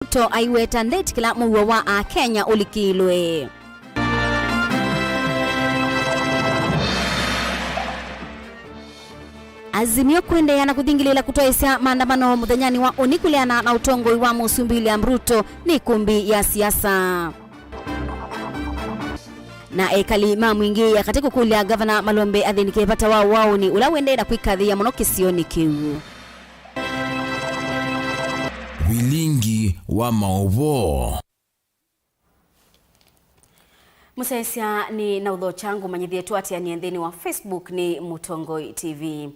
Ruto aiweta ndetikila muuo wa Akenya ulikilwe. Azimio kuendeea na kuthingilila kutoesya maandamano muthenyani wa uni kuleana na utongoi wa Musumbi William Ruto ni kumbi ya siasa. Na ekali ma mwingi ya katika kukulia Gavana Malombe athinike vata wao wao ni ula wendera kwikathia muno kisioni kiu. Wilingi wa maovo. Musesia ni na utho changu manyithie tu atia ni nthini wa Facebook ni Mutongoi TV.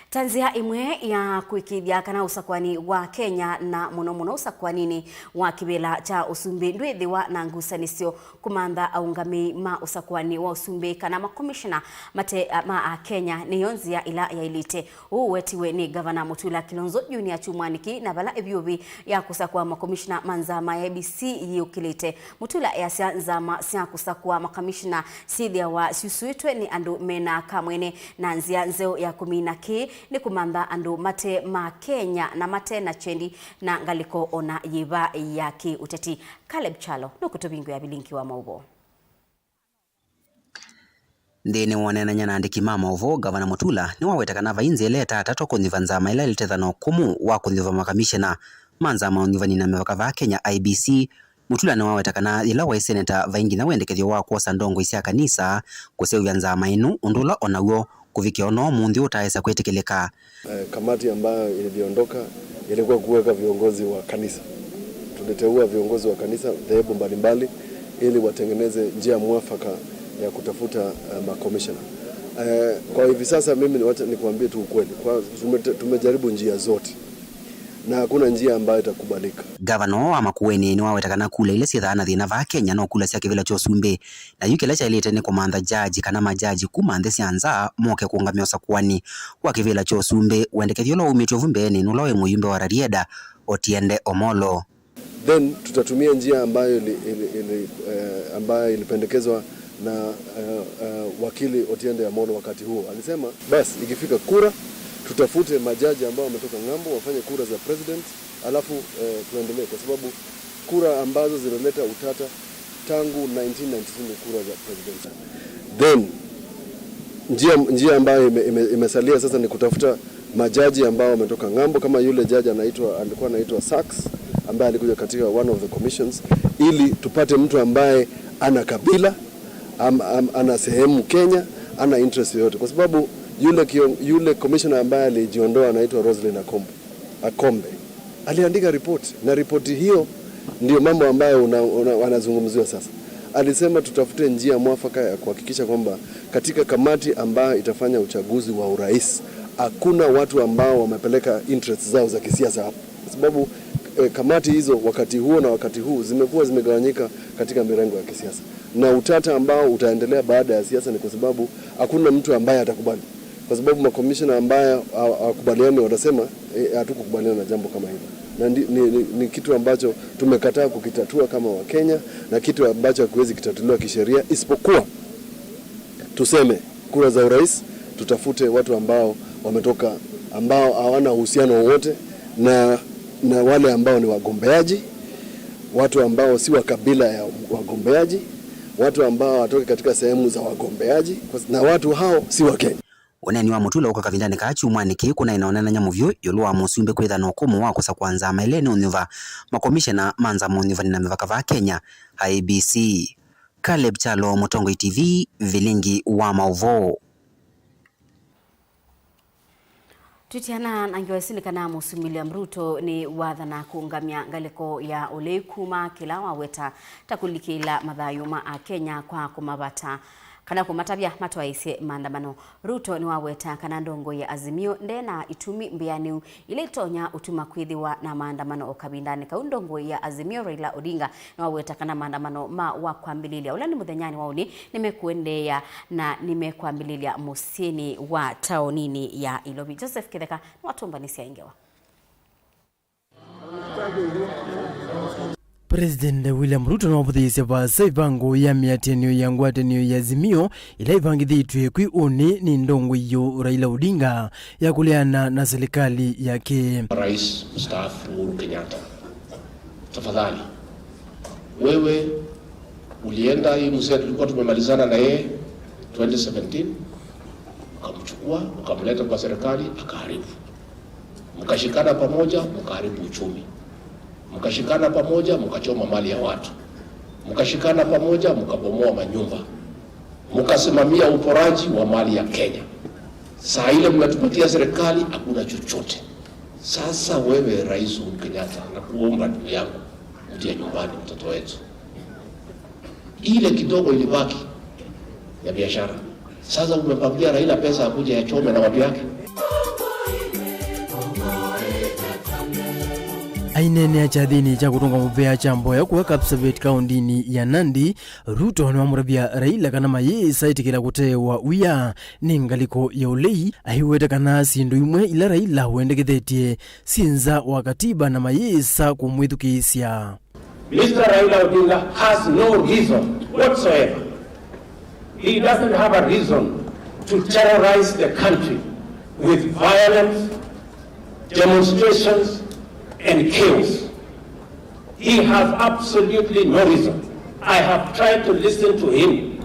Tanzia imwe ya kuikithia kana usakwani wa Kenya na muno muno usakwanini wa kibela cha usumbi ndwithiwa na ngusanisyo kumantha aungami ma usakwani wa usumbi kana makomishona mate ma Kenya niyo nzia ila yailite. Uu wetiwe ni Gavana Mutula Kilonzo Junior Chumwaniki na bala ebyubi ya kusakwa makomishona manzama ya ABC yukilite. Mutula yasya nzama sya kusakwa makamishona sithia wa syusuitwe ni andu mena kamwene na nzia nzeo ya kumina ki ni kumantha andu mate ma Kenya na mate na chendi na ngaliko ona yiva ya ki uteti. Caleb Chalo nukutubingu ya bilinki wa maubo. Nthini wonenanya na andiki ma mauvoo Gavana Mutula ni wawetakana vainzi eleta atatwa kunyuva nzama ila ilitethana ukumu wa kunyuva makamishna ma nzama unyuvani na mivaka va Kenya IBC. Mutula ni wawetakana yila wa seneta vaingi na wendekethyo wa kwosa ndongo isya kanisa kuseuvya nzama inu undula onaw'o kuvikia ono munthi utaesa kwitikilika. Kamati ambayo iliondoka ilikuwa kuweka viongozi wa kanisa. Tuliteua viongozi wa kanisa dhehebu mbalimbali ili watengeneze njia mwafaka ya kutafuta makomishona. Kwa hivi sasa mimi wacha nikuambie tu ukweli. Kwa tumejaribu njia zote na hakuna njia ambayo itakubalika. Gavana wa Makueni ni wawetakana kula ile syithaa na thina va Kenya no kula sya kivila cha usumbi na yu kila chailite ni kumantha jaji kana majaji kuma nthi sya nza moke kuungamia usakuani wa kivila cha usumbi wendekethyo ula umitwe vu mbeeni nula wi muyumbe wa Rarieda Otiende Omolo. Then tutatumia njia ambayo ambayo ilipendekezwa na wakili Otiende Amolo wakati huo. Alisema basi ikifika kura tutafute majaji ambao wametoka ng'ambo wafanye kura za president, alafu tuendelee, kwa sababu kura ambazo zinaleta utata tangu 1992 ni kura za president. Then njia ambayo imesalia sasa ni kutafuta majaji ambao wametoka ng'ambo, kama yule jaji alikuwa anaitwa Sachs ambaye alikuja katika one of the commissions, ili tupate mtu ambaye ana kabila, ana sehemu Kenya, ana interest yoyote, kwa sababu yule commissioner ambaye alijiondoa anaitwa Roselyn Akombe aliandika ripoti, na ripoti hiyo ndio mambo ambayo wanazungumziwa sasa. Alisema tutafute njia mwafaka ya kuhakikisha kwamba katika kamati ambayo itafanya uchaguzi wa urais hakuna watu ambao wamepeleka interests zao za kisiasa hapo, kwa sababu kamati hizo wakati huo na wakati huu zimekuwa zimegawanyika katika mirengo ya kisiasa, na utata ambao utaendelea baada ya siasa ni kwa sababu hakuna mtu ambaye atakubali, kwa sababu makomishona ambaye hawakubaliani watasema hatukukubaliana na jambo kama hilo. Na ni kitu ambacho tumekataa kukitatua kama Wakenya, na kitu ambacho hakiwezi kitatuliwa kisheria, isipokuwa tuseme kura za urais tutafute watu ambao wametoka, ambao hawana uhusiano wowote na wale ambao ni wagombeaji, watu ambao si wa kabila ya wagombeaji, watu ambao watoke katika sehemu za wagombeaji, na watu hao si wa Kenya. Uneni wa Mutula uka kavindani ka chumwani ki kuna inaonana muvyu yulu wa musumbi kwitha na ukumu wa kusa kwa nzama ile ni unyuva makomishona ma nzama unyuvani na mivaka va Kenya IBC. Caleb Chalo, Mutongoi TV, Vilingi wa Mauvoo. Tutiana nangiwasilikana Musumbi William Ruto ni wathana kuungamia ngaliko ya ule kuma kila waweta takulikila mathayu ma Kenya kwa kumavata kana kumatavya matwaisye maandamano. Ruto ni waweta kana ndongo ya Azimio ndena itumi mbianiu ile itonya utuma kwithiwa na maandamano okabindani kau ndongo ya Azimio Raila Odinga ni waweta kana maandamano ma wa kwambililia ula ni muthenyani wauni nimekuendeea na nimekwambililia musini wa taonini ya Ilobi. Joseph Kitheka ni watumbanisia ingewa. President William Ruto niwavuthiisye vaasa ivango ya miatianio ya ngwatanio ya Azimio ila ivangithitwe kwi uni ni ndongo iyo Raila Odinga ya kuleana na serikali yake. Rais mstaafu Uhuru Kenyatta Tafadhali wewe ulienda hii mzee tulikuwa tumemalizana na yeye 2017, ukamchukua ukamleta kwa serikali akaharibu, mkashikana pamoja mkaharibu uchumi, mkashikana pamoja mkachoma mali ya watu, mkashikana pamoja mkabomoa manyumba, mkasimamia uporaji wa mali ya Kenya. Saa ile mnatupatia serikali hakuna chochote. Sasa wewe Rais Uhuru Kenyatta, nakuomba ndugu yangu, mtie nyumbani mtoto wetu. Ile kidogo ilibaki ya biashara, sasa umepangia Raila pesa akuje yachome na watu yake. Ainene achathini cha kutunga muvea cha mboya kuwa Kapsabet kaundini ya Nandi, Ruto niwamuravya Raila kana mayisa itikila kutewa uya ni ngaliko ya ulei ahiwete kana sindu imwe ila Raila wendekethetye sinza wa katiba na mayisa kumwithukisya. Mr. Raila Odinga has no reason whatsoever. He doesn't have a reason to terrorize the country with violence, demonstrations, and chaos. He has absolutely no reason. I have tried to listen to him,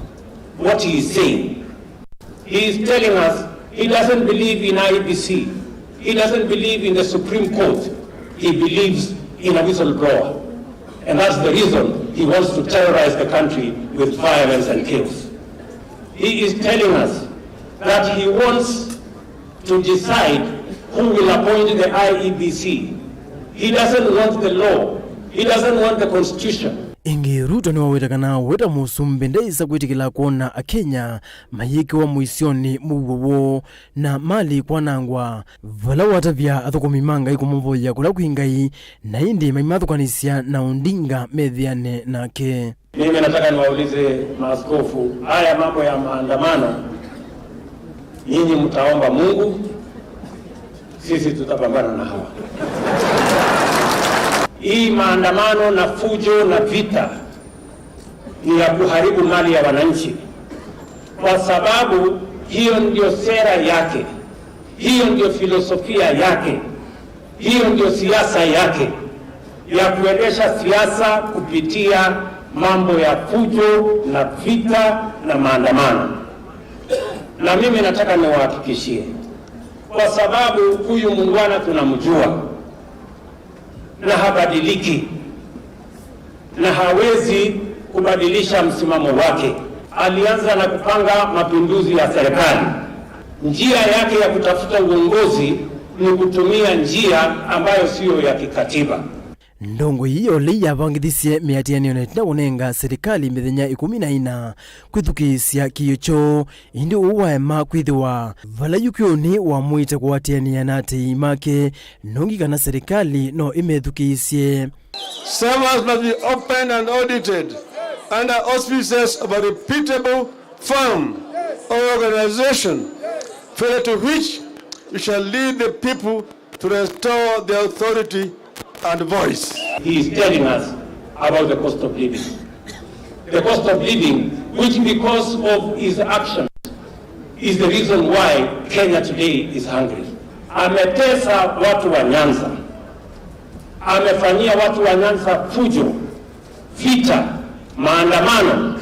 what he is saying. He is telling us he doesn't believe in IEBC. He doesn't believe in the Supreme Court. He believes in a whistleblower. And that's the reason he wants to terrorize the country with violence and chaos. He is telling us that he wants to decide who will appoint the IEBC. He doesn't want the law. He doesn't want the constitution. Ingi Ruto niwaweta weta musumbi ndeisa kwitikila kuona akenya mayikiwa muisioni muwowo na mali kwanangwa vala watavya athukumi mangai kumuvoya kula kwingai na indi maimathukanisya na undinga methiane nake. Mimi nataka niwaulize maaskofu, haya mambo ya maandamano, nyinyi mtaomba Mungu, sisi tutapambana na hawa. Hii maandamano na fujo na vita ni ya kuharibu mali ya wananchi, kwa sababu hiyo ndio sera yake, hiyo ndio filosofia yake, hiyo ndio siasa yake ya kuendesha siasa kupitia mambo ya fujo na vita na maandamano. Na mimi nataka niwahakikishie, kwa sababu huyu muungwana tunamjua na habadiliki na hawezi kubadilisha msimamo wake. Alianza na kupanga mapinduzi ya serikali. Njia yake ya kutafuta uongozi ni kutumia njia ambayo siyo ya kikatiba. Ndongo hiyo liyavangithisye miatianio na itina kunenga serikali mithenya 14 kwithukisya kiio choo indi uwaema kwithiwa vala yukioni wamwite kuwatiania na atei make nongi kana serikali no imethukisye. Servers must be open and audited under auspices of a reputable firm or organization, failure to which we shall lead the people to restore their authority and voice. He is telling us about the cost of living. The cost of living, which because of his actions, is the reason why Kenya today is hungry. Ametesa watu wa Nyanza. Amefanyia watu wa Nyanza fujo, vita, maandamano.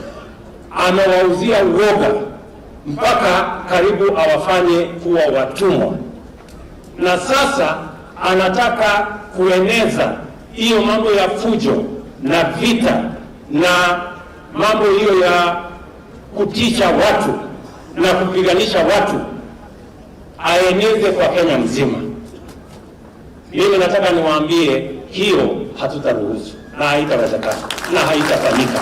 Amewauzia uoga mpaka karibu awafanye kuwa watumwa. Na sasa anataka kueneza hiyo mambo ya fujo na vita na mambo hiyo ya kutisha watu na kupiganisha watu, aeneze kwa Kenya mzima. Mimi nataka niwaambie hiyo hatutaruhusu na haitawezekana na haitafanyika.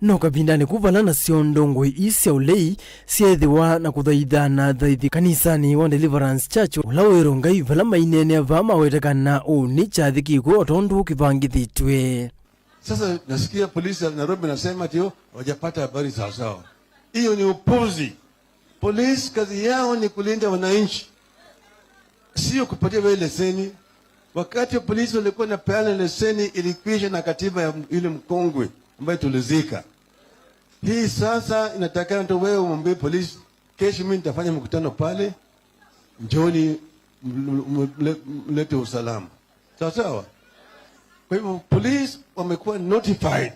No kavindani kuvala nasyo ndongo isya ulei syethiwa na kuthaithana thaithi kanisani wa Deliverance Church ula wirongai vala mainene ava mawetekana uni chathi kikwo otondu kivangithitwe. Sasa nasikia polisi ya Nairobi nasema ati hawajapata habari sawa sawa. Hiyo ni upuzi. Polisi kazi yao ni kulinda wananchi, sio kupatia wewe leseni. Wakati polisi walikuwa wanapeana leseni ilikwisha na katiba ya ile mkongwe ambayo tulizika. Hii sasa inatakana tu wewe umwambie polisi, kesho mimi nitafanya mkutano pale, njoni mlete usalama. Sawa sawa. Kwa hivyo police wamekuwa notified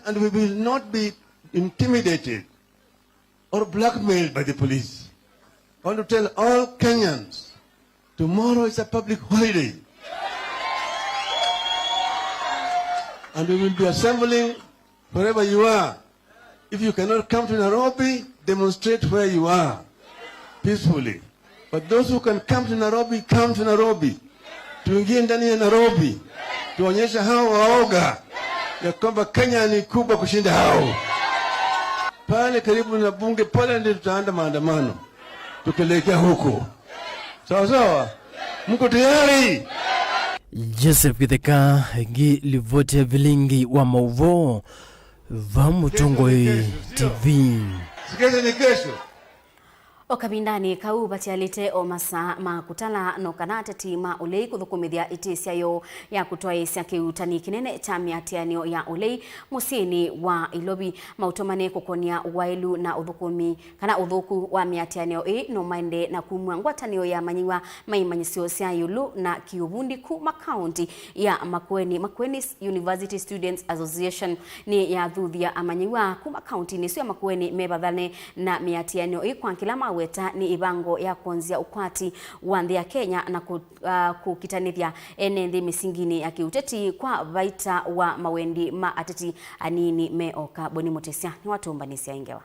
and we will not be intimidated or blackmailed by the police. I want to tell all Kenyans, tomorrow is a public holiday. And we will be assembling wherever you are. If you cannot come to Nairobi, demonstrate where you are, peacefully. But those who can come to Nairobi, come to Nairobi. Tuingie ndani ya Nairobi, tuonyeshe hao waoga ya kwamba Kenya ni kubwa kushinda hao. Pale karibu na bunge pale ndio tutaanza maandamano tukielekea huko. Sawa sawa, mko tayari? Joseph Kitheka ngi livote vilingi wa mauvo va Mutongoi TV. Kesho ni kesho. Okabindani kau batialite o masa makutala no kana ateti ma ulei kuthukumithia itisyayo ya kutwaisya kiutani kinene cha miatianio ya ulei musyini wa Ilobi. Mautomane kukonia wailu na uthukumi kana uthuku wa miatianio ii no maende na kumwa ngwatanio ya manyiwa maimanyisyo sya yulu na kiuvundi kuma kaunti ya Makueni. Makueni University Students Association ni yathuthia amanyiwa kuma kaunti ni ya Makueni mebathane na miatianio ii kwa kila weta ni ibango ya kuanzia ukwati wa nthi ya Kenya na kukitanithia ene nthi misingini ya kiuteti kwa vaita wa mawendi ma ateti anini meoka. Boni Mutesia ni watumbanisia ingewa.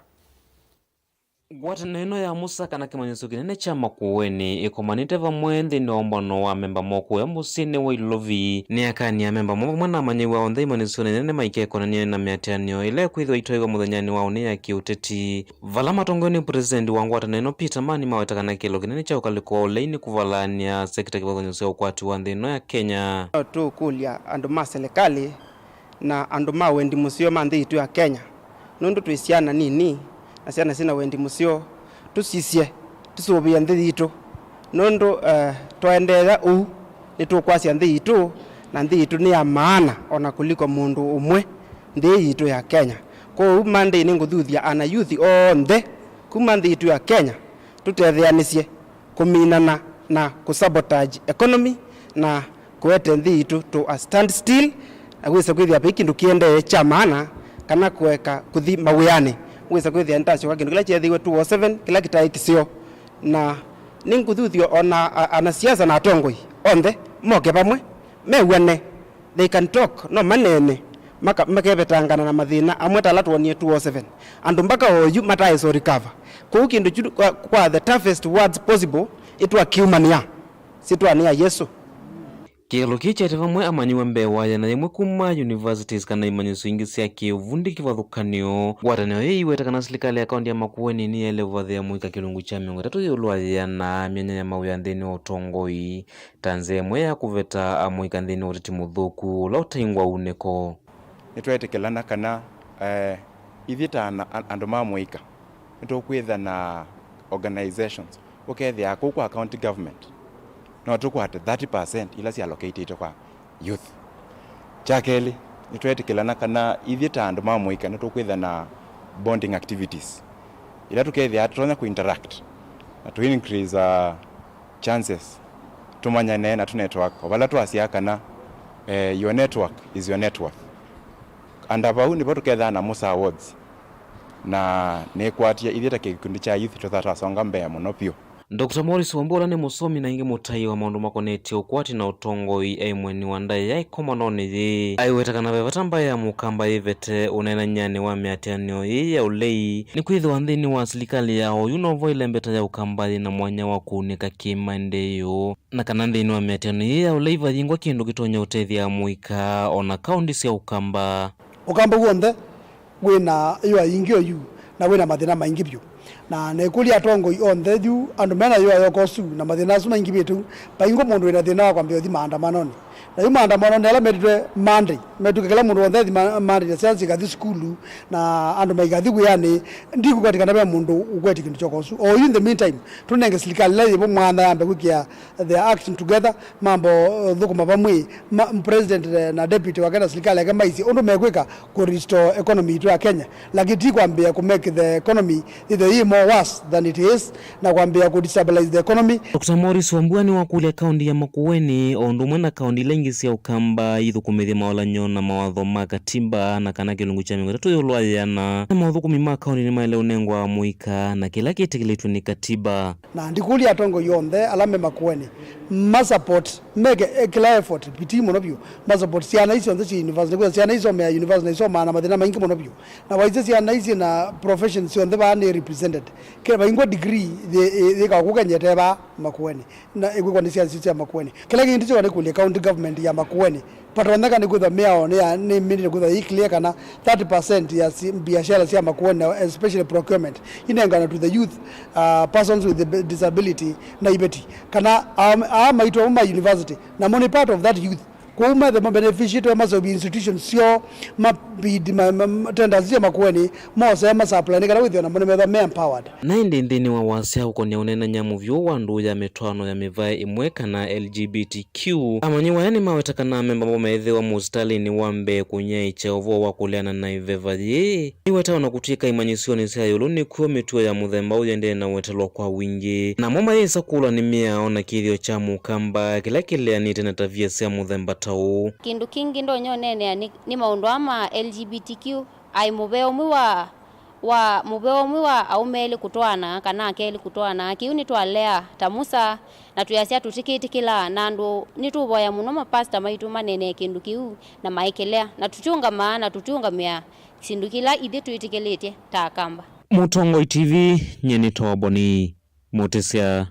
Ngwatanĩro ya musa kana kimanyiso kinene cha Makueni ikomanite vamwe nthini wa umbano wa memba mokuya musyini wa Ilovi. Ni akania memba mo vamwe na amanyiwa onthe imanisoni nene maikekonania na miatianio ila ikwithwa itwaiwa muthenyani wa uni ya kiuteti. Vala matongoni president wa ngwatanĩro Peter Mani mawetakana kilo kinene cha ukaliko wa uleini kuvalania sekta kivathanyo sya ukwati wa nthi ino ya Kenya. Tukulia andu ma serikali na andu ma wendi musio ma nthi itu ya Kenya nundu twisiana nini na ciana cina wendi musio tucicie tusuvie nthi yitu nundu twaendeea uu nitukwacia nthi yitu na nthi yitu ni ya maana ona kuliko mundu umwe nthi yitu ya Kenya. Kwoou Monday ninguthuthia ana youth onthe kuma nthi yitu ya Kenya tutetheanisie kuminana na kusabotage economy na kuete nthi yitu to a standstill na gwisa kwithia pi kindu kiendee cha maana kana kueka kuthi mawiani wisa kwithia ntacio kindu kila chethiwe 207 kila kitai kisio na ninguthuthio ona anasiasa na atongoi onthe moke vamwe mew'ane, they can talk no manene makebetangana na mathina amwe tala tuonie 207 andu mpaka oyu mataiso recover kuu kindu chu kwa the toughest words possible itwa kiumania sitwania Yesu. Kielo kii chete vamwe amanyiwa mbee wa yana yimwe kuma universities kana imanyiso ingi sya kiuvundi kivathukanio. Ngwatanio ii iweta kana silikali ya kaunti ya Makueni ni yaile kuvathia muika kilungu cha 30 yiulu wa yana myanya ya mawia nthini wa utongoi ta nzia imwe ya kuveta amuika nthini wa uteti muthuku ula utaingwa uniko. Nitwetikilana kana ithii ta andu ma muika nitukwitha na organizations ukethia kuu kwa county government no tukwate 30% ila si allocated kwa youth. Chakeli nitwetikilana kana ithii ta andu ma muika nitukwitha na bonding activities ila tukethia tutonya ku interact na tu increase chances tumanyane na tu network wala twasia kana your network is your net worth. And abau nibo tuketha na Musa Awards na nikwatia ithii ta kikundi cha youth tuthatasonga mbea muno piu. Dr. Morris Wambola ni musomi na ingi mutai wa maundu makonetye ukwati na utongoi aimweni wa ndai ya ikomanoni yi aiwetakana vevata mbai ya mukamba yivete unenanyani wa miatianio yi ya ulei ni kwithiwa nthini wa silikali ya oyu novo ilembeta ya ukamba yina mwanya wa kuunika kimaendeeo na kana nthini wa miatianio yi ya ulei vathingwa kindu kitonya utethia muika ona kaunti sya ukamba. Ukamba wonthe wina yua ingi oyu na wina mathina maingi biu na nekulia atongoi onthe ju andu mena yua yokosu na mathina acu maingi bitu paingo mundu wina thina wa kwambia uthi maandamanoni na yu maandamanoni ala metitwe Monday metuke kila mundu wonthe thi Monday na ciana cigathi cukuru na andu maigathi gwiyani ndikugwatikana ve mundu ugweti kindu chokosu. O in the meantime tunenge serikali ila yivo mwana yambe gwikia their action together mambo thukuma vamwe president na deputy wake na serikali yake maisi undu mekwika ku restore economy itu ya Kenya, lakini ti kwambia ku make the economy ithe ii more more worse than it is na kwambia ku destabilize the economy. Dr. Morris Wambua ni wakulia kaunti ya Makueni ondu umwe na kaunti ila ingi sya Ukamba ithukumithie maolanyo na mawatho ma katimba na kana kilungu cha 30 yulwa yana na mauthukumi ma kaunti ni maele unengwa muika na kila kitikilitwe ni katiba na ndikulia atongo yonthe ala me Makueni ma support meke kila effort biti muno byu ma support ciana icio nthe ci university kwa ciana icio me university na icio mana mathina maingi muno byu na waize ciana ici na profession cionthe ba ni represented kila baingwa degree the ka kukenyete ba Makueni na igwikwa ni ciana cia Makueni kila kindu cio ni kulia county government ya Makueni patoneka ni kwitha miao ni ni minire kwitha iclear kana 30% ya biashara cia Makueni especially procurement inengana to the youth, persons with the disability na ibeti kana maitwa ma university na moni part of that youth kuma the beneficiary ma so institutions sio ma bid ma tenders cia Makueni mose ma supply ni kana withio na moni metha me empowered. Na indi nthini wa wasya ukonia unena nyamu vyu wa ndu ya mitwano ya mivae imwe kana LGBTQ amanyiwa yani mawetakana memba mo methiwa mustalini wa mbe kunyaicha uvo wa kuleana na iveva yi iwetawa na kutika imanyisioni sya yulu nikuo mituo ya muthemba uyendee na wetelwa kwa wingi na moma yisa kulwa ni miao na kithio cha mukamba kila kileanite na tavia sya muthemba tau kindu kingi ndo nyonene ni maundu ama LGBTQ ai mubeo mwi wa mubeo mwi wa aumeli kutwana kana akeli kutwana kiu ni twalea tamusa na tuyasia tutikitikila na andu nituvoya muno mapasta maitu manene kindu kiu na maikelea na tuchunga maana tuchunga mea sindu kila ithe tuitikilitie ta Akamba. Mutongoi TV nyeni toboni mutisia.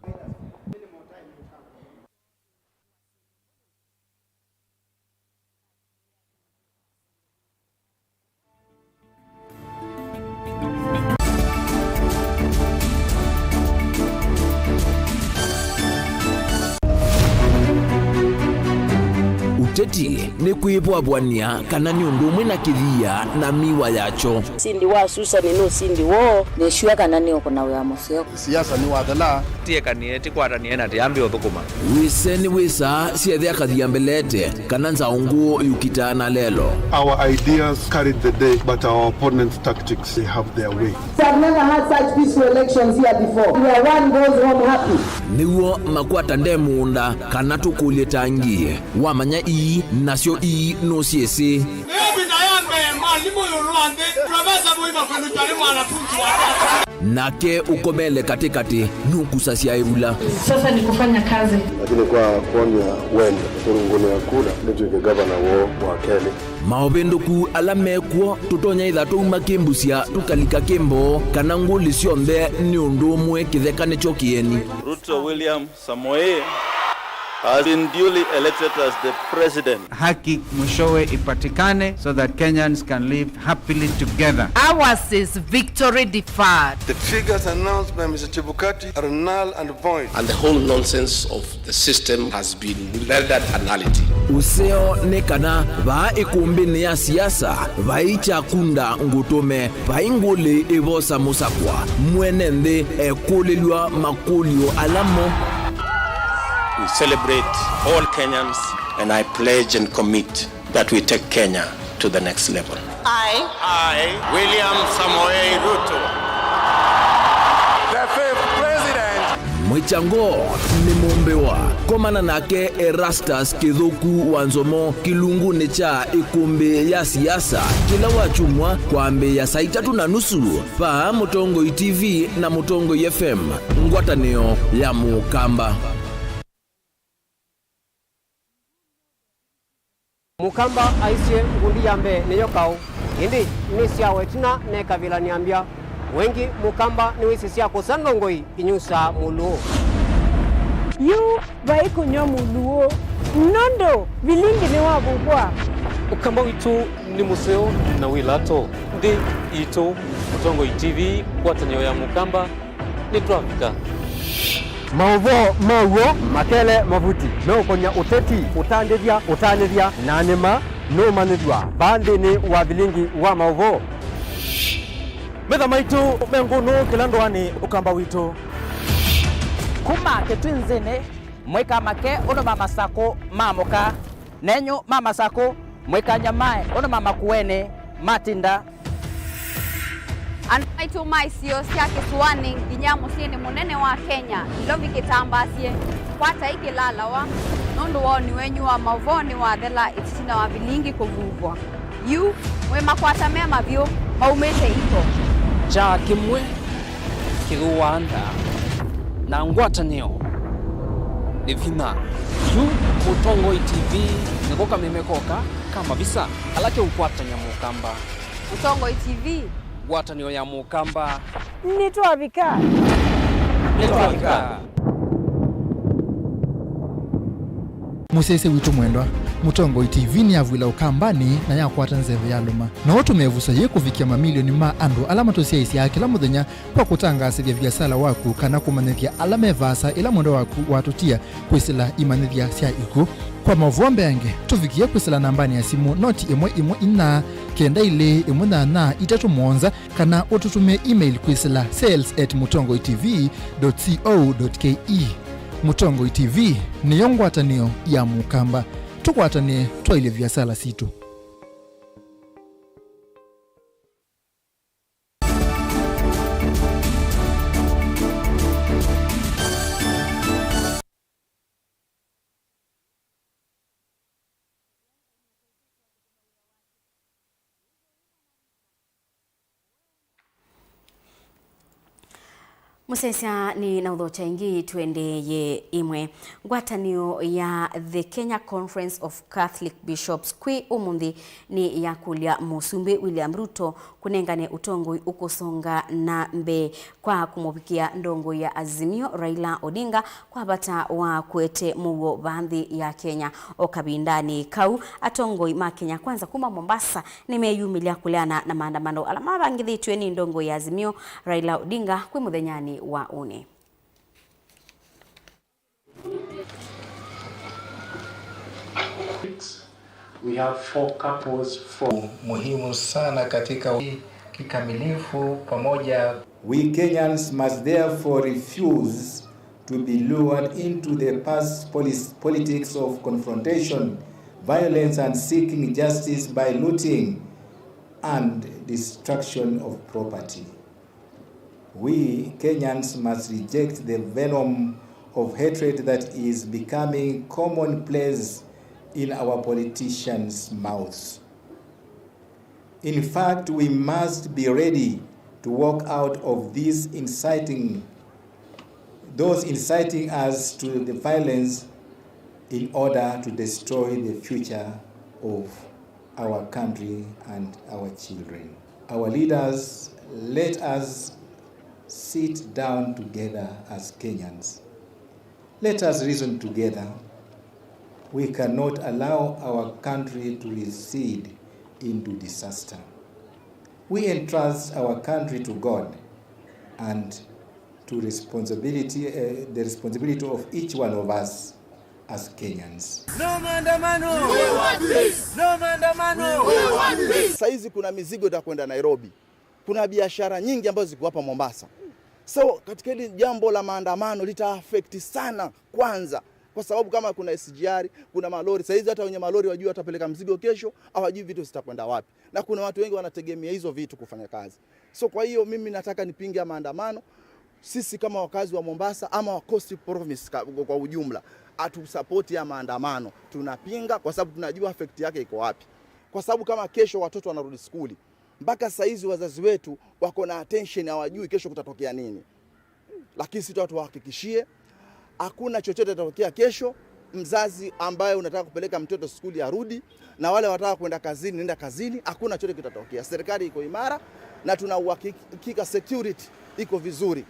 Uteti ni kwibwabwania kana ni undu umwe na kithia na miwa yacho sindi wa Susan no sindi wo neshua kana ni okona wa museo siasa ni wathela tiekanie tikwatanie na tiambi uthukuma wise ni wisa siethe akathia mbelete kana nzaungu yukita na lelo. Our ideas carried the day, but our opponents' tactics, they have their way. I've never had such peaceful elections here before, where one goes home happy. Niguo makwata ndemunda kana tukulie tangi wamanya ii nasio ii no siesi nake ukomele katikati nukusasia ibula. Sasa ni kufanya kazi, lakini kwa kuonya wendo kurunguni ya kura nituike gavana wo wa Kenya maovinduku ala mekuo tutonya itha tuma kimbusia tukalika kimbo kana nguli cionthe ni undu umwe kitheka nicho kieni. Ruto William Samoei has been duly elected as the president. Haki mwishowe ipatikane so that Kenyans can live happily together. Ours is victory deferred. The figures announced by Mr. Chebukati are null and void. And the whole nonsense of the system has been rendered a nullity. Useo ni kana va ikumbini ya siasa vaicha kunda ngutume vainguli ivosa musakwa mwene nthi ekulilwa makulio alamo. We celebrate all Kenyans, and I pledge and commit that we take Kenya to the next level. I, William Samoei Ruto, the fifth president. Mwichango ni mumbewa komana nake Erastus Kithuku wa Nzomo kilungu ni cha ikumbi ya siasa kila wachumwa kwambi ya saa 3:30 pa Mutongoi TV na Mutongoi FM ngwatanio ya Mukamba. Mukamba aisie ngundi yambe niyo kau indi ni tina ne kavila niambia wengi Mukamba ni wisi sia kusandongoi inyusa muluo yu vaikunywa muluo nondo vilingi ni wavukwa Ukamba witu ni museo na wilato ndi itu Mutongoi TV kwatanio ya Mukamba ni twafika Maũvoo maw'o makele mavuti meukonya uteti utandithya utanithya na nima numanithwa banthini wa vilingi wa maũvoo metha maitu mengunu kila ndwani ukamba witu kuma kitwinzini mwika make uno mamasako mamuka nenyu mamasako mwika nyamae uno mamakuene matinda. Andu maitu maisio sya kisuani nginya musyini munene wa Kenya Ilovi kitambasie kwata ikilalawa nundu woni wenyu wa mauvoni wathela itina wa vilingi kuvuvwa yu mwi makwata me mavyu maumite iko cha kimwe kithuwanda na ngwatanio ni vina yu Mutongoi TV niko kamemekoka kama visa alake ukwatanya mukamba Mutongoi TV ngwatanio ya mukamba nitwavika nitwavika Musese witu mwendwa Mutongoi TV ni yavwila ukambani na yakwata nzeve yaluma no tumevusa ye kuvikia mamilioni ma andu ala matusiaisya kila muthenya kwa kutangasithya viasala waku kana kumanyithya ala mevasa ila mwendo waku watutia kwisila imanyithya sya iku kwa mauvoo mbeange tuvikie kwisila nambani ya simu noti 114 9 2 18 3 7 kana ututumie email kwisila sales@mutongoitv.co.ke. Mutongoi TV niyo ngwatanio ya mukamba tukwatanie twaile viasala situ. Musesya ni na uthocha ingi tuendeye imwe ngwatanio ya The Kenya Conference of Catholic Bishops kwi umunthi ni ya kulia musumbi William Ruto kunengane utongoi ukusonga na mbe kwa kumupikia ndongo ya Azimio Raila Odinga kwa bata wa kuete mugo bandhi ya Kenya okabindani kau atongoi ma Kenya kwanza kuma Mombasa nimeyumilia kuleana na maandamano alama bangithitwe ni ndongo ya Azimio Raila Odinga kwi muthenyani wa une. We have 4 couples for muhimu sana katika kikamilifu pamoja. We Kenyans must therefore refuse to be lured into the past politics of confrontation, violence and seeking justice by looting and destruction of property. We Kenyans must reject the venom of hatred that is becoming commonplace in our politicians' mouths. In fact, we must be ready to walk out of these those inciting us to the violence in order to destroy the future of our country and our children. Our leaders, let us sit down together as Kenyans. Let us reason together. We cannot allow our country to recede into disaster. We entrust our country to God and to the responsibility of each one of us as Kenyans. No maandamano! We want peace! No maandamano! We want peace! Saizi kuna mizigo itakwenda Nairobi. Kuna biashara nyingi ambazo ziko hapa Mombasa. So katika hili jambo la maandamano lita affect sana kwanza, kwa sababu kama kuna SGR, kuna malori. Saizi hata wenye malori wajui watapeleka mzigo kesho, hawajui vitu zitakwenda wapi. Na kuna watu wengi wanategemea hizo vitu kufanya kazi. So kwa hiyo mimi nataka nipinge maandamano. Sisi kama wakazi wa Mombasa ama wa Coast Province kwa ujumla, hatusupport ya maandamano. Tunapinga kwa sababu tunajua effect yake iko wapi. Kwa sababu kama kesho watoto wanarudi skuli, mpaka saizi wazazi wetu wako na attention, hawajui kesho kutatokea nini. Lakini sisi tuhakikishie hakuna chochote kitatokea kesho. Mzazi ambaye unataka kupeleka mtoto skuli arudi, na wale wanataka kwenda kazini nenda kazini, hakuna chochote kitatokea. Serikali iko imara na tuna uhakika security iko vizuri.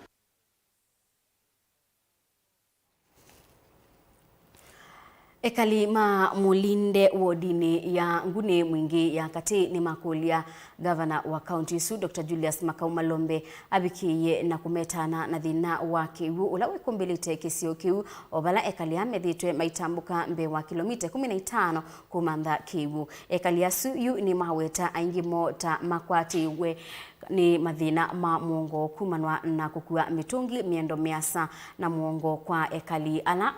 Ekali ma mulinde wodini ya ngune mwingi ya kati ni makulia gavana wa county su Dr. Julius Makau Malombe abikiye na kumetana na thina wa kiu ula wikumbilite kisio kiu obala ekali amethitwe maitambuka mbe wa kilomita 15 kumantha kiu. Ekali asu yu ni maweta aingi mo ta makwatiwe ni mathina ma muongo kumanwa na kukua mitungi miendo miasa na muongo kwa ekali ala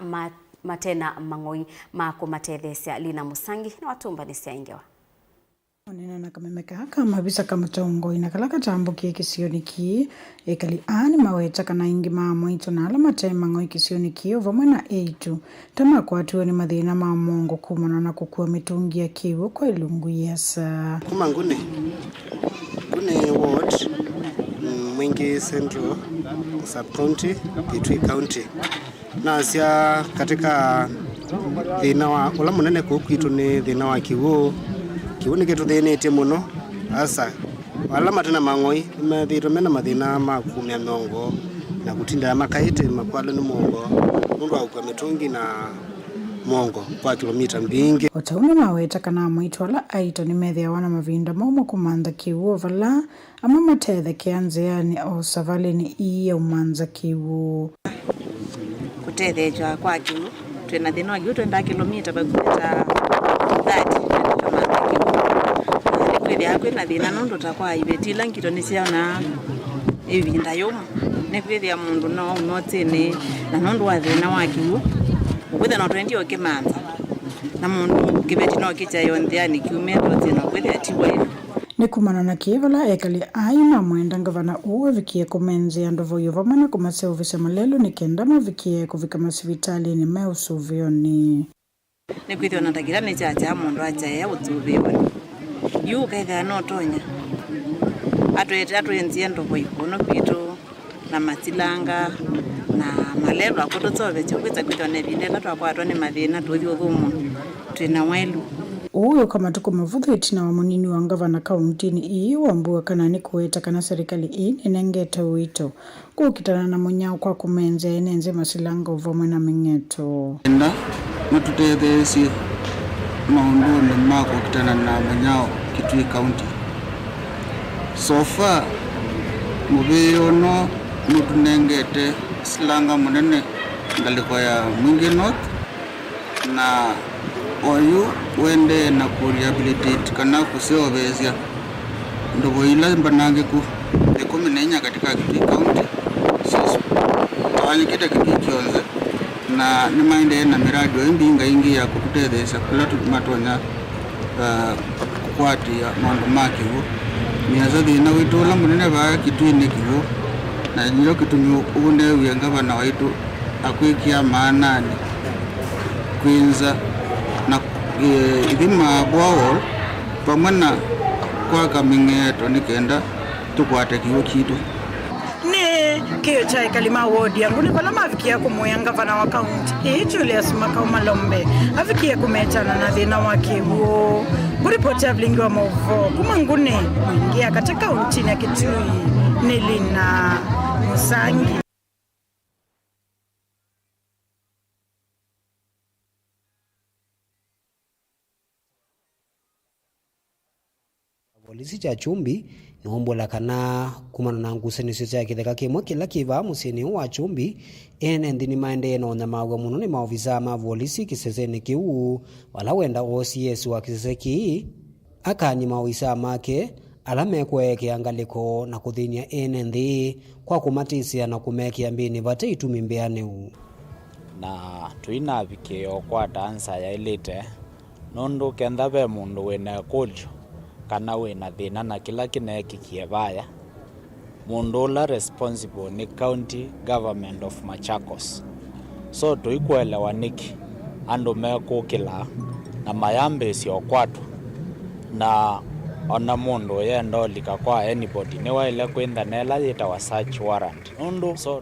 matena mang'oi mako matethecia Lina Musangi na watumbanisia ingewa. Onena na kamemeka kama visa kamatongo inakala katambukie kisioni ki ekali ani maweta kana ingi mamwito na ala matema ng'oi kisioni ki vamwe na eitu tamakwatiwe ni mathina ma mongo kumana na kukua mitungi ya kiwo kwa ilungu yasa kuma ngune ngune ward Mwingi Central sub county Kitui County na sia katika thina wa ula munene kuu kwitu ni thina wa kiwu kiwu ni kituthinĩtie mũno asa ala matena mang'oi nĩmethĩĩtwe mena mathĩna ma kumya mĩongo na kutinda makaĩte makwale nĩ mwongo nũndũ wa gũkua mĩtũngi na mwongo kwa kilomita mbingi. Otaune maweta kana mwitu ala aito nimethiawa na mavinda momwe kumantha kiwu vala ama matethekea nziani o savalini ii umanza kiwu kutethechwa kwa kiwu twina thina wa kiwu twenda kilomita vakuvi ta 30 na tukamantha kiwu na nikwithia kwina thina nundu ta kwa iveti ila ngito niciona ivinda yumu nikwithia mundu no unotini na nundu wa thina wa kiwu ukwithia no twendi ukimantha na mundu kiveti no kichayo nthiani kiumite otini ukwithia tiwa ivu. Ni kumana na kivala ekali ai mamwenda ngavana uu avikie kumenzia ndovoyo vamwe na kumaseuvisa malelu ni kenda mavikie kuvika masivitalini me usuvioni. Nikwithia ona takila ni chacha mundu achaea utsuviwa yu ukaithia no tonya atwenzie ndovo ikuno kwitu na matilanga na malelu ako tutsoveche kwitha kwithia na ivinda ila twakwatwa ni mathina tuthi uthumu twina welu. Uyo kama tuko mavuthu itina wa munini wa ngavana kauntini ii wambua kana ni kuweta kana serikali ii ninengete wito kukitana na munyao kwa kumenze enenze masilanga uvamwe na ming'eto. Enda matutetheesye maunduni ma kukitana na munyao Kitui County. So far muviyono nutunengete silanga munene ngaliko ya Mwingi North na oyu wende na ku rehabilitate kana kuseovezya ndovo ila mbanange ku 14 katika Kitui County tawanyikite Kitui kyonze na nimaende na miradi oimbinga ingi ya kututethesya kula matonya kukwatia maundu ma kiwu miaza thina witu ula munene vaa Kitui ni kiwu na nilo kitumi unewie ngavana waitu akwikia maanani kwinza na ithima borehole pamwe na kwaka ming'eto nikenda tukwate kiwu kitu. Ni kiyo cha ekalima wodi yangu ni vala mavikia kumuya ngavana wa kaunti ii Julius Makau Malombe avikie kumetana na thina wa kiwu. Nguripoti ya vilingi wa mauvo kuma ngune mwingia katika kaunti ya Kitui Nelina Musangi. Polisi cha Chumbi niombola kana kumana na ngusanisyo sya kitheka kimwe kila kiva musyini wa Chumbi ene nthi ni maendee na unyamaw'a muno ni maovisa ma volisi kiseseni kiu wala wenda OCS wa kisese kii akani maovisa make ala mekweekea ngaliko na kuthinia ene nthi kwa kumatisia na kumekia mbini vate itumi mbianiu. Na twinavikio kwa dansa yailite nundu kentha ve mundu wina kulyo kana wina thina na kila kinekikie vaya mundu ula responsible ni county government of Machakos. So tuikuelewa niki andu mekukila na mayambisya ukwatwa na ona mundu yenda olika kwa anybody ni waile kwintha nela yitawa search warrant nundu so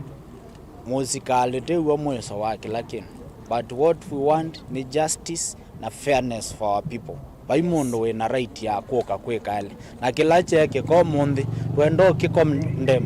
musikali tiwo mwiso wa kila kindu, but what we want ni justice na fairness for our people. Vai mundu wina right ya kuka kwikali na kila cheke ko munthi twendo kikondem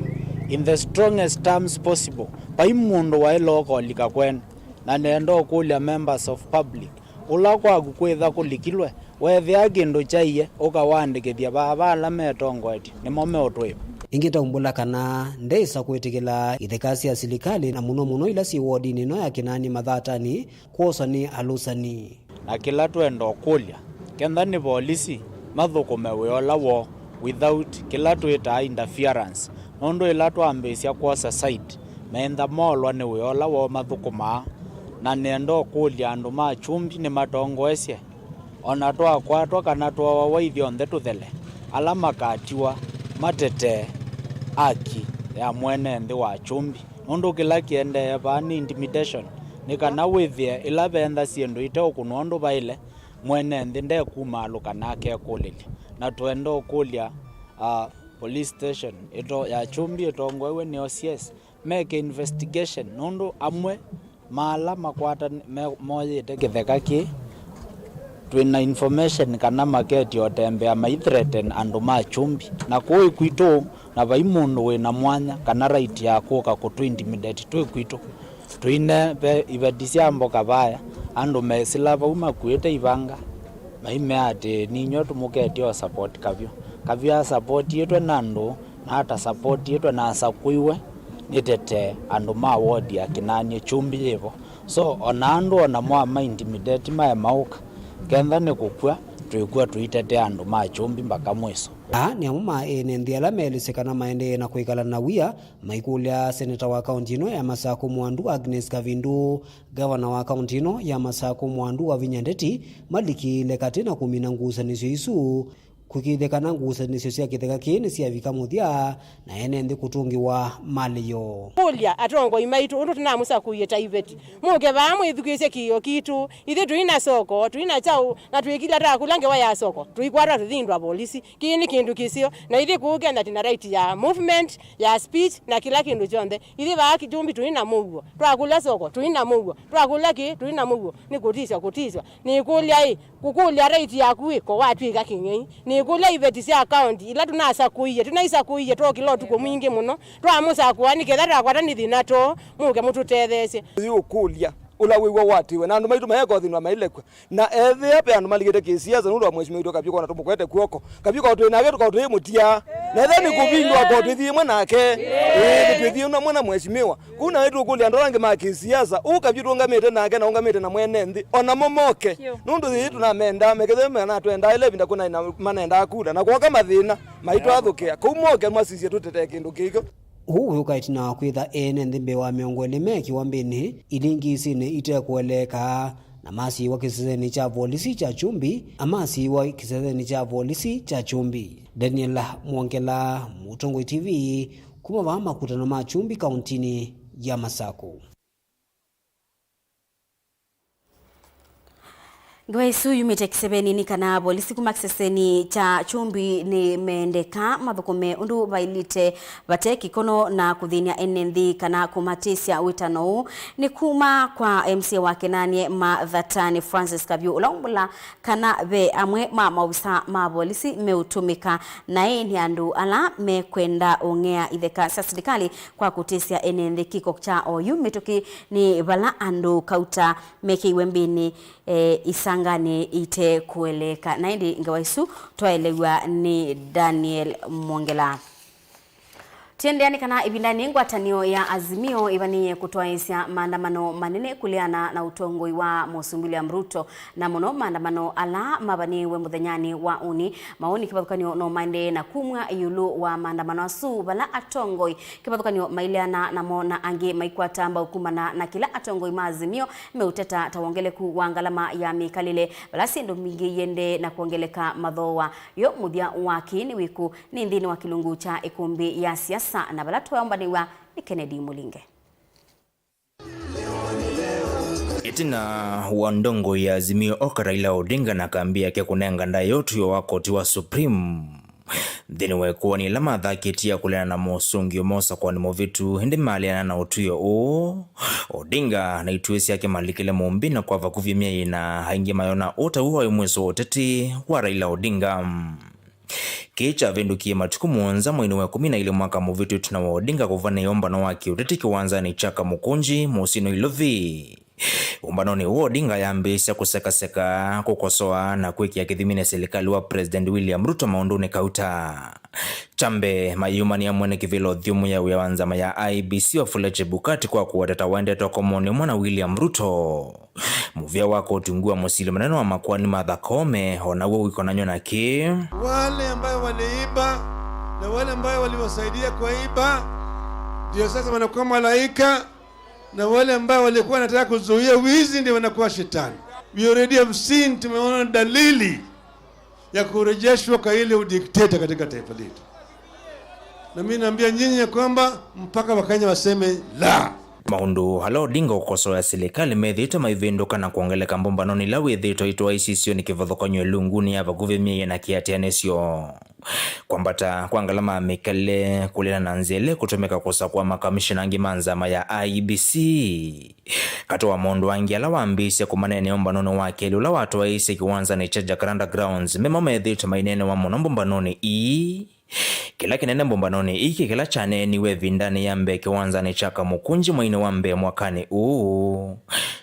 in the strongest terms possible. Vai mundu waile ukolika kwene na nendo kulia members of public ula kwaku kwitha kulikilwe wethia kindu chaiye ukawandikithia baba metongoetie nimo meutwipa. Ingitaumbula kana ndeisa kwitikila itheka sya silikali na muno muno ila si wodini no ya kinani mathatani kwosa ni alusani. Na kila twenda kulia kentha ni polisi mathukume wiola wo without kila twita interference nundu ila twambisya kwosa side mentha molwa ni wiola wo mathukuma na nenda kulia andu ma Chumbi ni matongoesye Ona twakwatwa kana twawawa ithyonthe tuthele ala makatiwa matete aki ya mwene nthi wa Chumbi nundu kila kiendee vaa ni intimidation ni kana withie ila ventha syindu ite ukunwa undu vaile mwene nthi ndekumaluka nake ekulilia na twenda ukulia police station ito ya Chumbi itongoewe ni OCS make investigation nundu amwe mala makwata moyite kitheka ki twina information kana maketi otembea maithreaten andu ma Chumbi na kui kwitu na vai mundu wina mwanya kana right ya kuka kutu intimidate twi kwitu twine iveti sya mboka vaya andu mesila vau makuite ivanga maime ati ninyo tumuketi o support kavyo kavyo support yetwe nandu na hata support yetwe na asakuiwe nitete andu ma ward ya Kinanie Chumbi yivo so ona andu ona mwa ma intimidate maya mauka kentha ni kukua twikua tuitete andu ma Chumbi mpaka mwiso. Ni amwe ma ene nthi ala meelisekana maendee na kwikala na wia maikulia seneta wa kaunti ino ya Masaku Mwandu Agnes Kavindu, gavana wa kaunti ino ya Masaku Mwandu Wavinya Ndeti malikile kati na kumina ngusanisyo isu kwikithikana ngusanisyo sya kitheka kii ni syavika muthia na ene nthi kutungiwa mali yo. Kulya atongoi maitu undu tunamusakuie ta iveti muke vamwe ithukisye kiio kitu ithi tuina soko tuina chau na twikila ta kula ngewa ya soko tuikwara tuthindwa polisi kii ni kindu kisio na ithi kuke na tina right ya movement ya speech na kila kindu chonthe ithi va Kichumbi tuina muguo twakula soko tuina muguo twakula ki tuina muguo ni kutiswa kutiswa ni kulya i kukulya right yaku ko watwika king'ei ni kula iveti sya county ila tunasakuiye tunaisakuiye twokila utuku mwingi muno twamusakuani ketha twakwata ni thina to muke mututethesye ukulia ula wiwa watiwe na andu maitu maheko thinwa mailekwa na ethia pe andu maligite kisiasa nundu wa mheshimiwa witu Kavyuko na tumukwete kuoko Kavyuko twinake tukatwimutia na ethe ni kuvindwa ko twithie mwe nake twithie na mwana mheshimiwa kuna wetu ukulia andu angi ma kisiasa u Kavyuko tungamite nake na ungamite na mwene nthi ona momoke nundu thithi tunamenda mekethe mena twenda ile vinda kuna manenda kula na kwoka mathina maitu athukia kuu moke mwasisie tutete kindu kiko. Huu wiukaitina kwitha ene nthi mbee wa 20 mekiwa mbini ilingi isini itekueleka na masiiwa kiseseni cha volisi cha Chumbi amasiiwa kiseseni cha volisi cha Chumbi. Daniel Mwongela, Mutongoi TV, kuma va makutano ma Chumbi kauntini ya Masaku. Ngewa isu yumite kisebeni ni kana polisi kuma kiseseni cha Chumbi ni meendeka mathukume undu vailite vate kikono na kuthinia ene nthi kana kumatisya witano ni kuma kwa MC wa Kinanie Mathatani Francis Kavyuo ulaumbula kana ve amwe ma maofisa ma polisi meutumika nae ni andu ala mekwenda ongea itheka sya serikali kwa kutisya ene nthi kiko cha oyu mituki ni vala andu kauta mekiiwe mbini isangani ite kueleka. Na indi ngewa isu twaelewa ni Daniel Mwongela. Tiendeani kana ibindani ngwatanio ya Azimio ivanie kutwaisya maandamano manene kuleana na utongoi wa Mũsumbĩ William Ruto na muno maandamano ala mabaniwe muthenyani wa uni maoni kibathukanio no maende na kumwa yulu wa maandamano asu bala atongoi kibathukanio maileana namo na angi maikwatamba ukumana na kila atongoi ma Azimio meuteta tawongeleku wa ngalama ya mikalile bala sindu mingi yende na kuongeleka mathowa yo muthia wa kini wiku ni nthini wa kilungu cha ikumbi ya siasa na bala twambaniwa ni Kennedy Mulinge. Itina wa ndongo ya Azimio oka Raila Odinga na kambia ke kunenga nda yotu yo wakoti wa Supreme thini wekuwa ni lama thakitia kulena na mosungio mosa kwa nimo vitu hindi maliana na utuyo u Odinga na ituesi yake malikile mumbi na kwa vakuvi mia ina haingi mayona uta uwa imweso oteti wa Raila Odinga. Kicha vindukie matuku muonza mwini wa 12 mwaka muvitu tuna wa Odinga kuvana yomba na waki uteti kiwanza ni chaka mukunji musino ilovi. Umbanoni huo Odinga yambisha kusekaseka kukosoa na kuikia kithimine serikali wa President William Ruto maunduni kauta. Chambe mayuma ni amwene kivilo thiumu ya uyawanzama ya IBC Wafula Chebukati kwa kuwatata waende tokomoni mwana William Ruto. Muvya wako utungua musili maneno wa makwani Martha Koome ona uo wiko nanyo na ki. Wale ambayo waliiba na wale ambayo waliwasaidia kuiba ndio sasa wanakuwa malaika, na wale ambao walikuwa wanataka kuzuia wizi ndio wanakuwa shetani. We already have seen, tumeona dalili ya kurejeshwa kwa ile udikteta katika taifa letu, na mimi naambia nyinyi ya kwamba mpaka Wakenya waseme la. Maundu ala Odinga ukosoa silikali methite maivinduka na kuongeleka mbumbanoni ila withitwe itwa icisio ni kivathukany'o ilunguni ya vakuvi mieie na kiatianisyo kwambata kwa ngalama mikale kulena na nzele kutumika kusakua makamishina angi manzama ya IEBC kati wa maundu angi ala wambisye kumanene umbanoni wa keli ula watwaisye kiwanzani cha Jacaranda Grounds memo methitwe mainene wa muno mbumbanoni ii kila kinene mbumbanoni iki kila chaneniwe vindani ya mbe kiwanzani cha Kamukunji mwaini wa mbe mwakani uu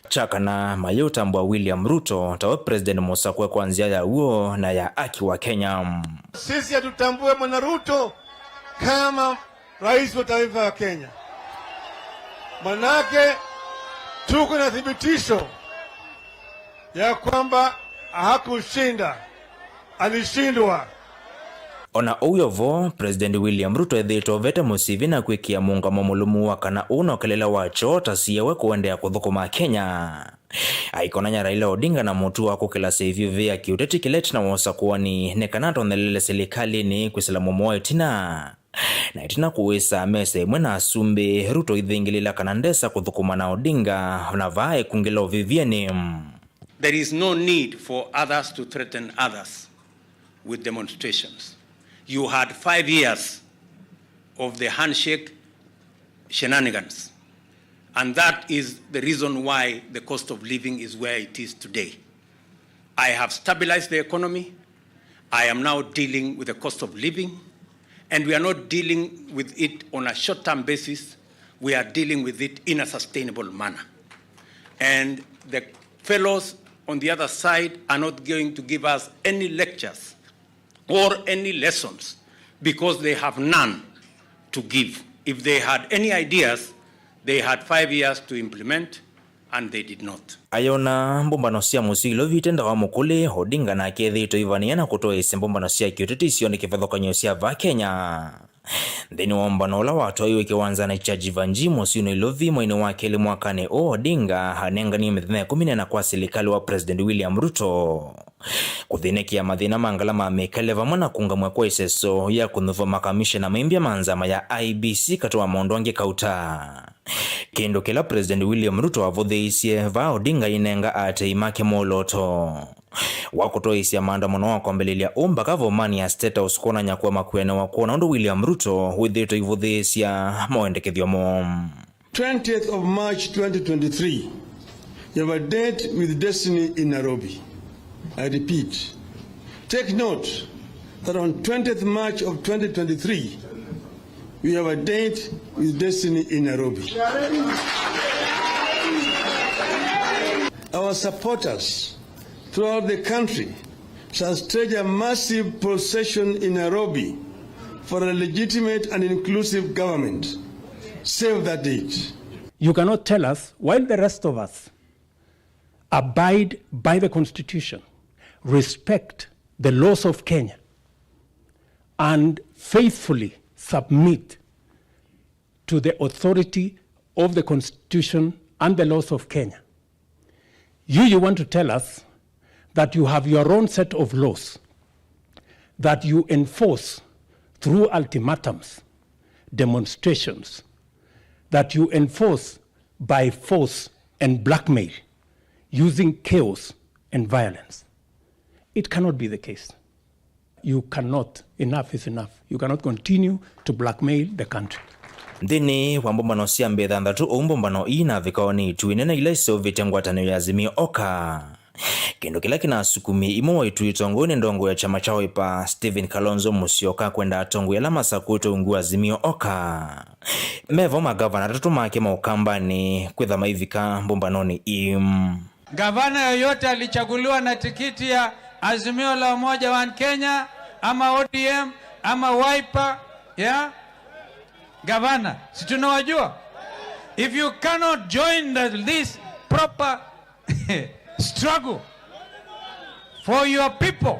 chakana mayutambwa William Ruto tawe President Musakwe kwa nzia ya uo na ya aki wa Kenya. Sisi hatutambue Bwana Ruto kama rais wa taifa ya Kenya, manake tuko na thibitisho ya kwamba hakushinda, alishindwa. Ona uyovo President William Ruto ethitwe ovete musivi na kwikia muungamo mulumu wa kana unokelela wacho tasiyewe kuendea kuthukuma Kenya aikonanya Raila Odinga na mutu wa kukila seivyo vya kiuteti kileti na wosa kuwa ni nekana tonelele serikalini kwisila mumo itina na itina kuwisa mesa imwe na asumbi Ruto ithingilila kana ndesa kuthukuma na Odinga na vae kungila uvivieni. There is no need for others to threaten others with demonstrations. You had 5 years of the handshake shenanigans. And that is the reason why the cost of living is where it is today. I have stabilized the economy. I am now dealing with the cost of living. And we are not dealing with it on a short-term basis. We are dealing with it in a sustainable manner. And the fellows on the other side are not going to give us any lectures or any lessons because they have none to give. If they had any ideas, they had 5 years to implement and they did not. Ayona mbumbano sia musilo vitenda wa mukuli Odinga na kethito ivania na kutoa isi mbumbano sia kiuteti isio ni kivathukanyo sia va Kenya. Nthini wa umbano ula watwaiwe kiwanzani cha Jivanji musino Ilovi mwaini wa keli mwakani o Odinga hanenganie mithenya 14 kwa serikali wa President William Ruto kuthinikia mathina mangala ma mikale vamwe na kungamwa kwa iseso ya kunutha makamishna maimbya manzama ya IEBC kati wa maundu angi kauta kindu kila President William Ruto avuthiisye va Odinga inenga atei make moloto wa kutoisya maandamano wa kwambĩlĩlya umbaka vomani ya State House kwonanya kwa makuene wa kuona undu William Ruto withitwe ivuthiisya maendekethyo mo. 20th of March 2023, you have a date with destiny in Nairobi. I repeat, take note that on 20th March of 2023, we have a date with destiny in Nairobi. Our supporters throughout the country shall stage a massive procession in Nairobi for a legitimate and inclusive government. Save that date. You cannot tell us, while the rest of us abide by the Constitution, respect the laws of Kenya, and faithfully submit to the authority of the Constitution and the laws of Kenya. You want to tell us that you have your own set of laws that you enforce through ultimatums, demonstrations, that you enforce by force and blackmail, using chaos and violence. It cannot be the case. You cannot, enough is enough. You cannot continue to blackmail the country. Nthini wa mbumbano cia mbithanthatu uu mbumbano ii na vikao ni itui nene ila iseuvite ngwatanio ya Azimio Oka kindu kila kinasukumi imo wa itui tongoi ni ndongo ya chama cha Wiper Stephen Kalonzo Musyoka kwenda atongoi ala masakuitwe ungu wa Azimio Oka mevo magavana atatu make maukambani kwitha maivika mbumbanoni im. Gavana yoyote alichaguliwa na tikiti ya Azimio la Umoja wa Kenya ama ODM ama Wiper, yeah? Gavana, si tunawajua? If you cannot join this proper struggle for your people,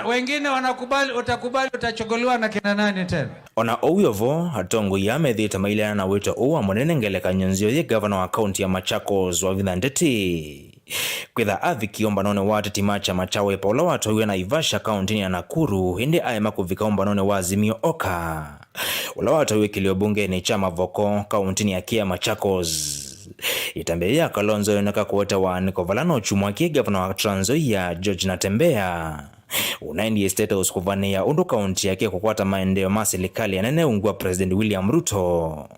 wengine wanakubali, utakubali utachaguliwa na kina nani tena? Ona ouyovo atongoi amethite mailana na wito uu wa munene ngelekany'o nzeo ye gavana wa kaunti ya Machakos Wavinya Ndeti Kwitha avikie umbanoni wa ateti ma chama cha Wiper ula watwaiwe Naivasha kaunti ya Nakuru indi aema kuvika umbanoni wa Azimio Oka ula watwaiwe kilio bungeni cha Mavoko kaunti ya Kia Machakos. Itambia Kalonzo yoneka kuweta waaniko valano chumwa kie gavana wa Trans Nzoia George Natembeya unaendie State House kuvania undu kaunti yake kukwata maendeleo ma serikali yanene ungua President William Ruto.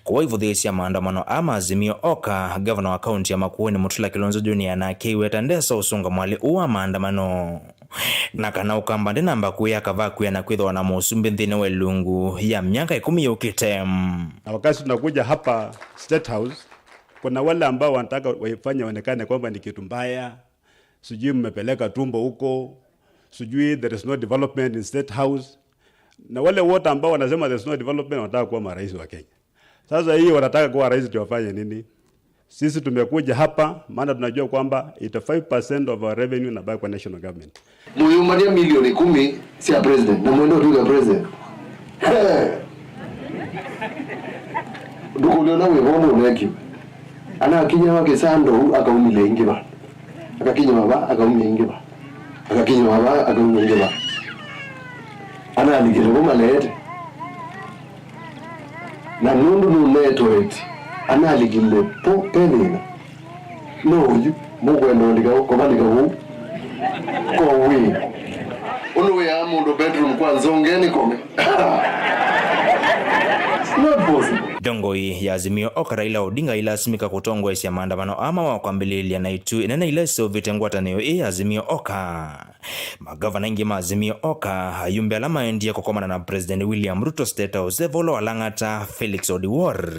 Kwa hivyo thisia maandamano ama Azimio Oka gavana wa kaunti ya Makueni Mutula Kilonzo Junior na kiweta ndesa usunga mwali uwa maandamano na kana ukamba ndinamba kuya kava kuya na kwithwa na musumbi nthini wa ilungu ya miaka 10 yukite. Na wakati tunakuja hapa State House, kuna wale ambao wanataka waifanye waonekane kwamba ni kitu mbaya, sijui mmepeleka tumbo huko, sijui there is no development in State House. Na wale wote ambao wanasema there is no development wanataka kuwa marais wa Kenya. Sasa hii wanataka kuwa rais ndio wafanye nini? Sisi tumekuja hapa maana tunajua kwamba 85% of our revenue inabaki kwa national government. Muyumaria milioni 10 si ya president na mwendo tu ya president. Ndugu uliona wewe homo uneki. Ana akinya wake sando akaumile ingi ba. Akakinya baba akaumile ingi ba. Akakinya baba akaumile ingi ba. Ana alikire koma lete. Na nundu nuneto eti. Ana alikile po penina. No uyu mukwenda ndika kobalika hu. Kowi. Unuwe ya mundu bedroom kwa nzongeni kome. Not possible. Ndongoi ya Azimio Oka Raila Odinga ilasimika kutongoesya maandamano ama wa kwambililia na itu inene ila iseuvite ngwatanio i Azimio Oka. Magavana ingi ma Azimio Oka ayumbe ala maendie kukomana na President William Ruto State House volo alang'ata Felix Odiwuor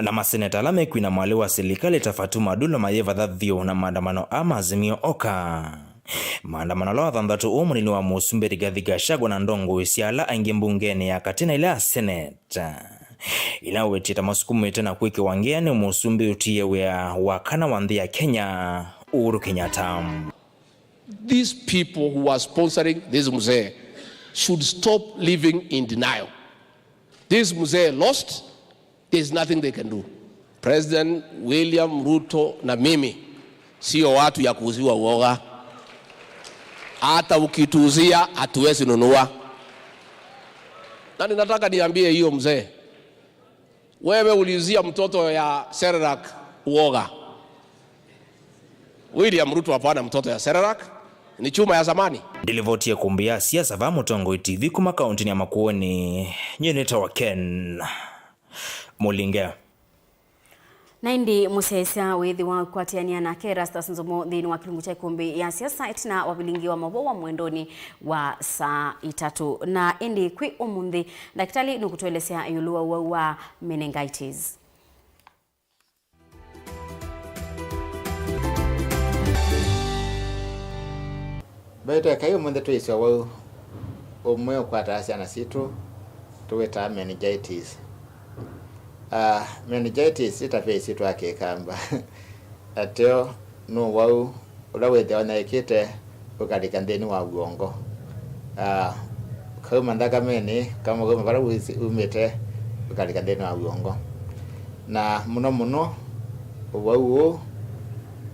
na maseneta ala mekwina mwali wa serikali ta Fatuma Dullo mayevatha vyu na maandamano ama Azimio Oka. Maandamano ala wathanthatu umunini wa musumbi Rigathi Gachagua na ndongo syala aingi mbungeni ya katina ila ya Senate ila wetita masukumite na kwikiwa ngiani musumbi utie wia wakana wa nthi ya Kenya Uhuru Kenyatta. These people who are sponsoring this mzee should stop living in denial. This mzee lost, there's nothing they can do. President William Ruto na mimi sio watu ya kuuziwa uoga. Hata ukituuzia hatuwezi nunua. Na ninataka niambie hiyo mzee, wewe uliuzia mtoto ya Serelak uoga. William Ruto hapana mtoto ya Serelak, ni chuma ya zamani. Ndilivotie kumbia siasa va Mutongoi TV kuma kaunti ya Makueni. Nyeneta wa Ken Mulinge. Naindi musesa wethi wa kwatiania nake Erastus Nzomo thini wa kilungu cha ikumbi ya siasa itina wabilingi wa mabo wa mwendoni wa saa 3 na indi kwi umunthi daktari nukutuelesea yuluwa wa meningitis. Baita kayo munthi tuiswa wau umwe ukwata ciana citu tuwita meningitis. Meningitis itafia isitu ya Kikamba ateo no wau ula withiawa naikite ukalika nthini wa guongo. Kauma nthakameni kama kauma varia umite ukalika nthini wa guongo na muno muno wau uu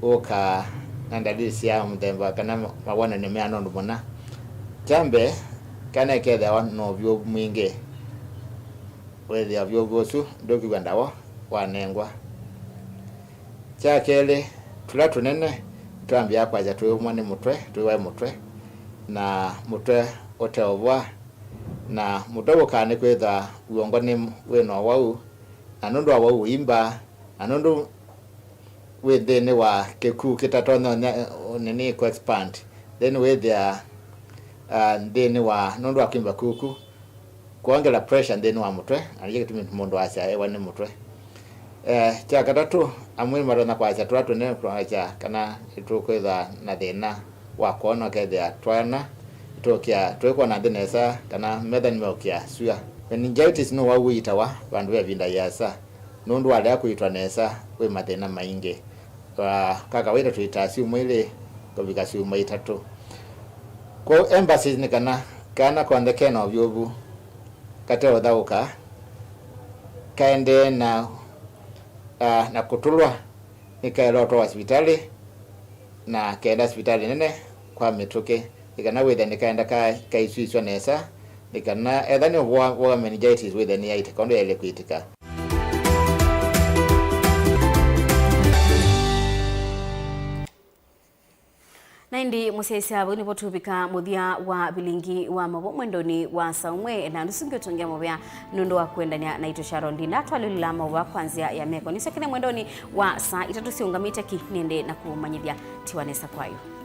uka na dalili cia muthemba kana mawonanio mea nondu muna chambe kana ikethiawa na uvyuvu mwingi wethia vyuvu ucu ndukiwa ndawa wanengwa. Cha keli tula tunene twambia kwaja twiumwa ni mutwe twiwae mutwe na mutwe uteovwa na mutwe ukani kwitha uongo ni wina wau na nundu wa wau imba na nundu wi thini wa kikuu kitatonya nini ku expand then withia thini wa nundu wa kwimba kuku kuongela pressure nthini wa mutwe na gitumi mundu acia ewa ni mutwe. Cha katatu amwe marona kwacia twa tunene twacia kana tukwitha na thina wa kuona kethia twana tukia twikuona nthi nesa kana metha ni meukia sua. Meningitis no wa witawa vandu ve vinda yasa nundu walea kuitwa nesa wi mathina maingi kwa kawaida tuita ciumwa ili kuvika ciumwa 3. Kwa emphasis ni kana kana konthe kena uvyuvu kate uthauka kaende na kutulwa nikaelotwa hospitali Na kenda sipitali nene kwa mituki ikana withe nikaenda ka kaiswiswa nesa nikana etha ni wa meningitis withe ni yaita kondo yaile kuitika. Naindi musiaisa abo nipo tubika muthia wa bilingi wa mabo mwendoni wa saumwe na nusungi utungia mobea nundu wa kuendania na ito Sharon Ndinda twalulila mawa kwanzia ya meko nisokene mwendoni wa saa itatu siungamite ki nende na kumanyithia tiwanesa kwayo.